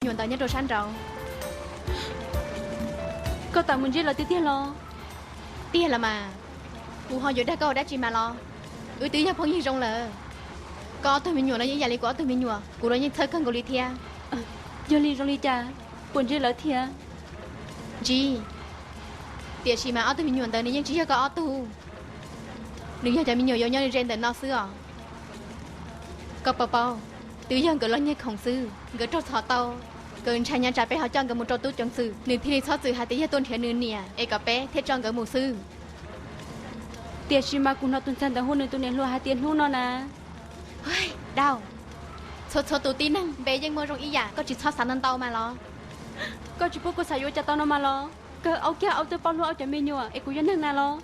nyuam ntawd nyob rau sab nraud. Koj tam mus ntsib lawv tiag tiag los? Tiag los mas. Kuv ho yuav dag koj ua dab tsi mas los? Wb twb yog phooj ywg zoo lawm. Koj ob tug me nyuam los yeej ib yam li kuv ob tug me nyuam, kuv los yeej txhawj kawg nkaus li thiab. Yog li zoo li cas puas ntsib lawv thiab? Ntsib. Tiam sis mas ob tug me nyuam ntawd nws yeej tsis yog koj ob tug. Nws yog cov me nyuam yuav nyob ze ntawm no xwb os. Koj paub paub, twb yog nkawd los nyiag khoom xwb, nkawd raug txhom tau. Nkawd ntshai nyav tsam peb ho coj nkawd mus rau tub ceev xwm, nws thiaj li txhob txwm hais tias yog tuaj nrhiav nws niam es kom peb thiaj tso nkawd mus xwb. Tiam sis mas kuv hnov tus ntxhais ntawd hu nws tus niam hluas hais tias hnub no na. Dau, txhua txhua tus tib neeg npe yeej muaj zoo ib yam, koj tsis txhob xav ntau ntau mas los. Koj tsis paub kuv xav yuav cas tau no mas los. Kawg au kiag au twb paub hlub au cov me nyuam es kuv yuav neeg na los.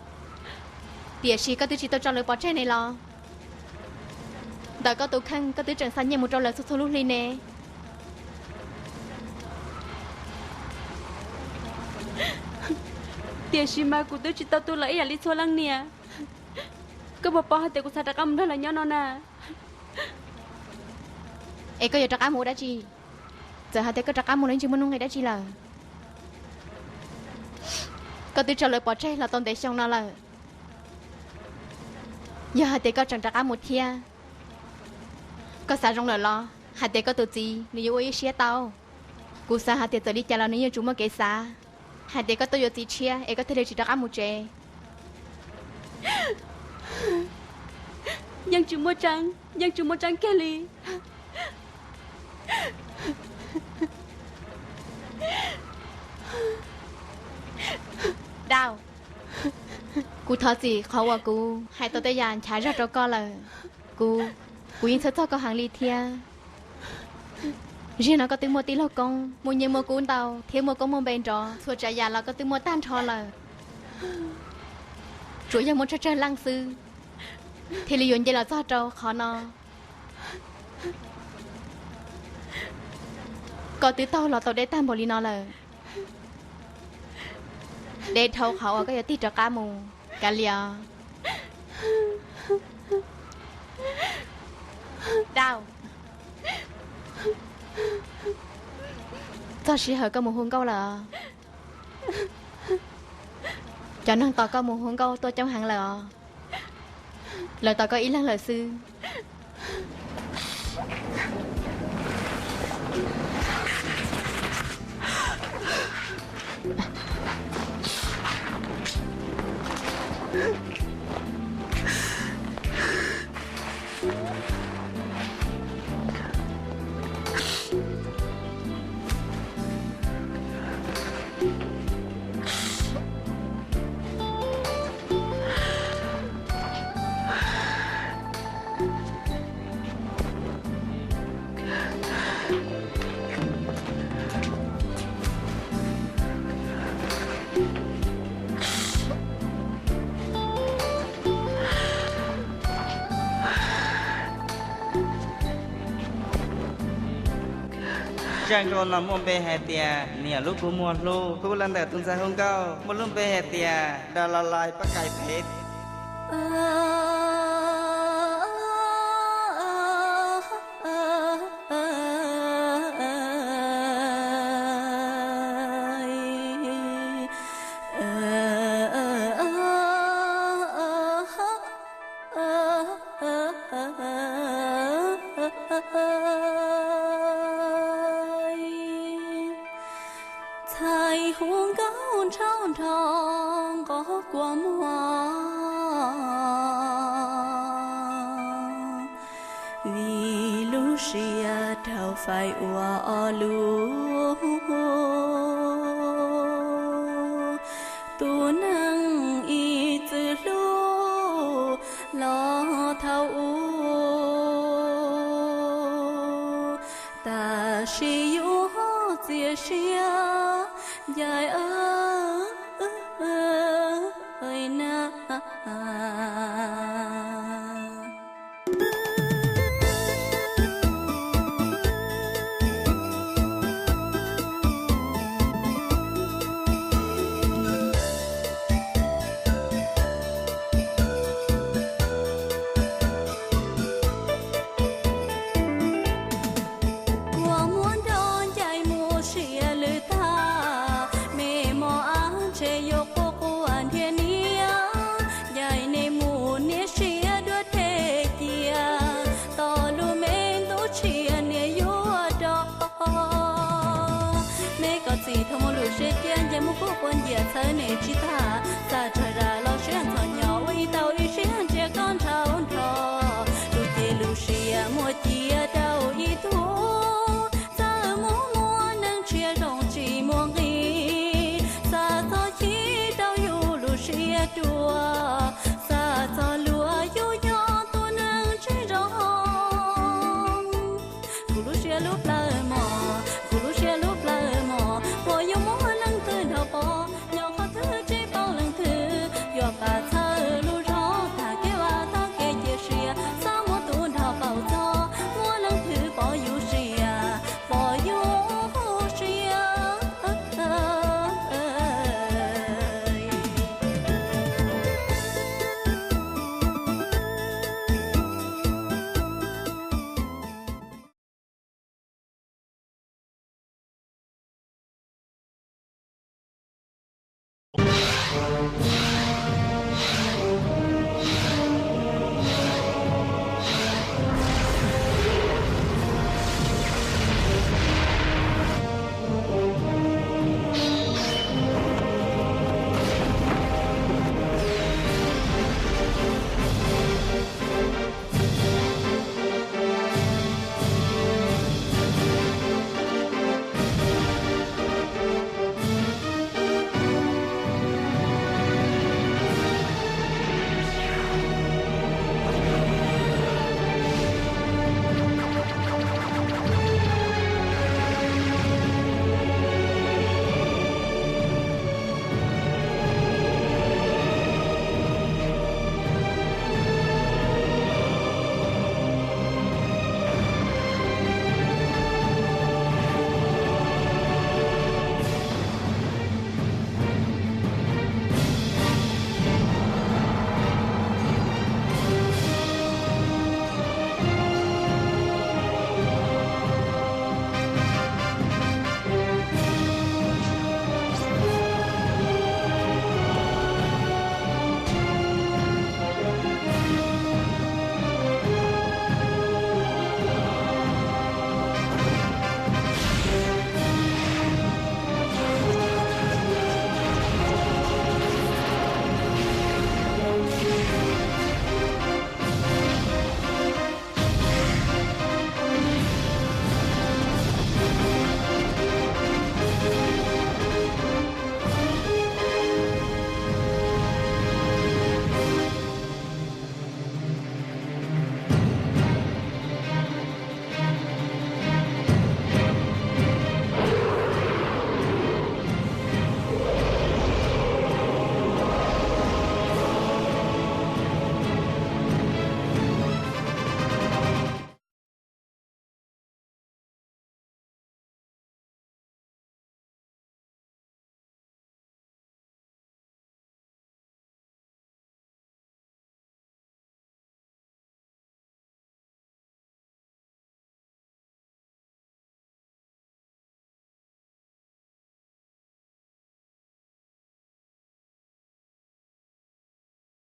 Tiam sis koj twb tsis tau tso lawv pov tseg ne los. Ntawm koj tus kheej koj twb tseem xa nyiaj mus rau lawv txhua txhua lub hli ne. Tiam sis mas kuv twb tsis tau tu lawv ib yam li txhua leej niam. Koj puas paub hais tias kuv xav rov qab mus nrog lawv nyob no na. Es koj yuav rov qab mus ua dab tsi? Txawm hais tias koj rov qab mus los yeej tsis muaj nuj nqis dab tsi lawm. Koj twb tso lawv pov tseg los tau ntev xyoo no lawm. Yog hais tias koj tseem rov qab mus thiab, koj xav zoo lawm los hais tias koj tus txiv nws yuav ua ib siab tau. Kuv xav hais tias txawm li cas los nws yeej tsuas muaj kev xav hais tias koj tuaj yuav txiv tshiab es koj thiaj li tsis rov qab mus tsev. Yeej tsis muaj tseeb, yeej tsis muaj tseeb kiag li. Dau, kuv thov txim qhov uas kuv hais tau tej yam nchav zog rau koj lawm. Kuv, kuv yeej txhawj txog koj heev li thiab. Zaum no koj twb muaj tij laug koob, muaj nyiaj muaj kub ntau thiab muaj koob muaj npe nrov, txhua tsav yam los koj twb muaj tag nrho lawm. Tsuas yog muaj tsawg tsawg leej xwb thiaj li yuav nce los txog rau qhov no. Koj twb taug los tau deb tag npaum li no lawm. Deb dhau qhov uas koj yuav tig rov qab mus kav liam. Dau, txog sij hawm koj mus hu nkauj lawm os. Cov neeg tos koj mus hu nkauj tuaj coob heev lawm os. Lawv tos koj ib leeg lawm xwb. Zaj nkauj no muaj npe hais tias niam lub kua muag hlub, hu los ntawm tus ntxhais hu nkauj muaj lub npe hais tias Da La Lai Pab Kais Phev. Ntxhais hu nkauj ntsauj nrho nqos kua muag, vim lub siab raug faib ua ob lub. Tus neeg ib txwm hlub los thaum ub, tam sim yuav txias siab ncaim na. Kua muag nrov ncaim Puab nyiam txhawb nwg tsi taag, xaav tsaug zag lug siab ntxhov nyob, ua ib tau ib siab ntsia koj nrhav nrho. Lug ces lub siab muab cia rau ib tug, txawm muaj muaj neeg tshiab zoo tsi muaj nqis, xaav txog chim rau yug lub siab dua, xaav txog luag yug nyob tus neeg tsi zoo. Kuv lub siab lub plawg mog, kuv lub siab lub plawg mog, puas yuav muaj leej twg nrog pom, nyob qhov twg tsi paub leej twg yuav pab txhawb lub zog, taag kev vaj taag kev cia siab, xaav muab tus nrog paub txog, muaj leej twg pom yug siab, pom yug siab.